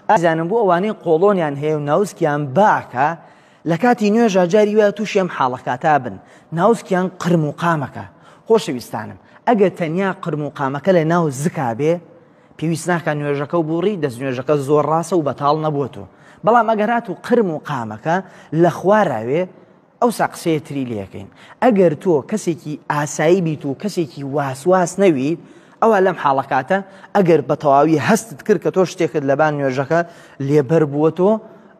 ئازیزانم بۆ ئەوانەی قۆڵۆنیان هەیە و ناوسکیان باکە لە کاتی نوێژا جاری وایە تووشی ئەم حاڵەکاتا بن ناوسکیان قرم و قامەکە. خۆشەویستانم ئەگەر تەنیا قرم و قامەکە لە ناو زکا بێ پێویست ناکا نوێژەکە و بوڕی دەست نوێژەکە زۆر ڕاستە و بەتاڵ نەبووەتەوە بەڵام ئەگەر هاتوو قرم و قامەکە لە خواراوێ ئەوسا قسەیە تری لێکەین ئەگەر تۆ کەسێکی ئاسایی بیت و کەسێکی واسواس نەویت ئەوە لەم حاڵەکاتە ئەگەر بە تەواوی هەستت کرد کە تۆ شتێکت لەبان نوێژەکە لێبەر بووە تۆ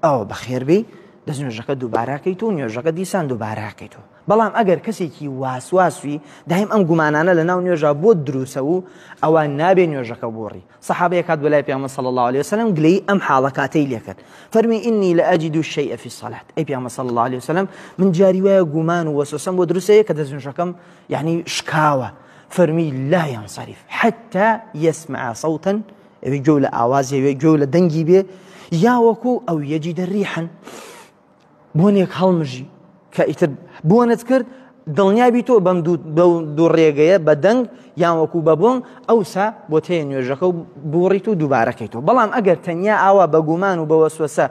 ئەوە بەخێربی دەست نوێژەکە دووباراکەیت و نوێژەکە دیسان دووباراکەیتەوە بەڵام ئەگەر کەسێکی واسواسوی دایم ئەم گومانانە لە ناو نوێژا بۆت دروسە و ئەوە نابێ نوێژەکە بۆڕی صحابەیەک هات بۆ لای پێغەمبەر صلی الله علیه وسلم گلەیی ئەم حاڵە کاتەی لێکرد فەرمی ئینی لأجد الشیء فی الصلاة ئەی پێغەمبەر صلی الله علیه وسلم من جاری وایە گومان و وەسوەسەم بۆ دروستەیە کە دەستنوێژەکەم یعنی شکاوە فەرمی لا ينصرف حتى يسمع صوتا ئەوێ گوێ لە ئاوازی ئەوێ گوێ لە دەنگی بێ یا وەکو ئەو یەجی دەریحن بۆنێک هەڵمژی کە ئیتر بۆنت کرد دڵنیابی تۆ بەم دوو ڕێگەیە بە دەنگ یان وەکو بە بۆن ئەوسا بۆ تێ نوێژەکە و بوڕیت و دووبارەکەیتەوە بەڵام ئەگەر تەنیا ئاوا بە گومان و بە وەسوەسە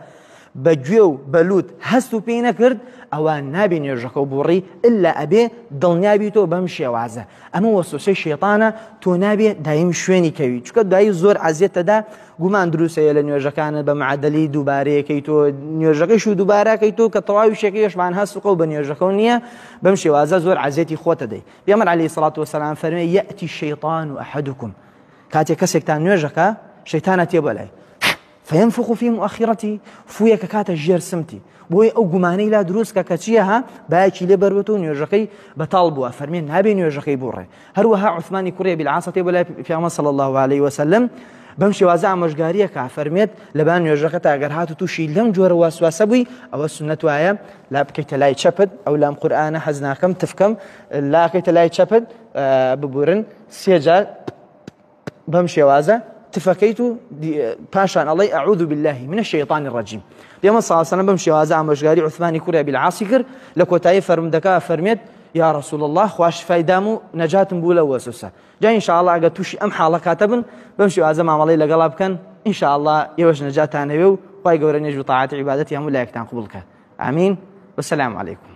بە گوێ و بە لوت هەست و پێی نەکرد ئەوە نابێ نوێژەکە و بوڕی ئللا ئەبێ دڵنیابی تۆ بەم شێوازە ئەمە وەسوسەی شەیتانە تۆ نابێ دایم شوێنی کەوی چکە دایی زۆر عەزیەتەدا گومان دروست هەیە لە نوێژەکانت بە معدلی دووبارەیەکەی تۆ نوێژەکەش و دووبارەکەی تۆ کە تەواوی شێکەیشمان هەست و بە نوێژەکە و نییە بەم شێوازە زۆر عەزیەتی خۆتە دەی پێغەمبەر عەلەیهی سڵات وسلام فەرمێ یەئتی الشەیطان ئەحەدکم کاتێک کەسێکتان نوێژەکە شەیتانە تێ بەلای فينفخ في مؤخرته فویەکە کاتە ژێر سمتی بۆیە ئەو گومانەی لا دروست کە کە چییە ها باەکی لێ بەربێت و نوێژەکەی بەتاڵ بووە فەرمێن نابێ نوێژەکەی بوڕێ هەروەها عوثمانی کوڕی ئەبی العاص تێ بەلای پیامبەر صلی الله علیه وسلم بەم شێوازە ئامۆژگاریەکە فەرمێت لەبان نوێژەکە تا گەر هات و تووشی لەم جۆرە واسواسە بووی ئەوە سنەت وایە لا بکەیتە لای چەپت ئەو لام قورئانە حەز ناکەم تفکەم لاکەیتە لای چەپت ببورن سێجار بەم شێوازە تفەکەیت و پاشان ئەڵێ ئەعوذ بالله من الشیطان الرجیم پێمە ساسەنە بەم شێوازە ئامۆژگاری عوثمانی کوڕی ئەبی العاصی کرد لە کۆتایی فەرمودەکە فەرمێت یا رسول الله خوا شفای دام و نەجاتم بوو لە وەسوسە جا ان شاء الله ئەگەر تووشی ئەم حاڵە کاتە بن بەم شێوازە مامەڵەی لەگەڵا بکەن ان شاء الله ئێوەش نەجاتانەوێ و خوای گەورە نوێژ و تاعەتی عیبادەتی هەموو لایەکتان قبوڵ کات ئامین والسلام علیکم.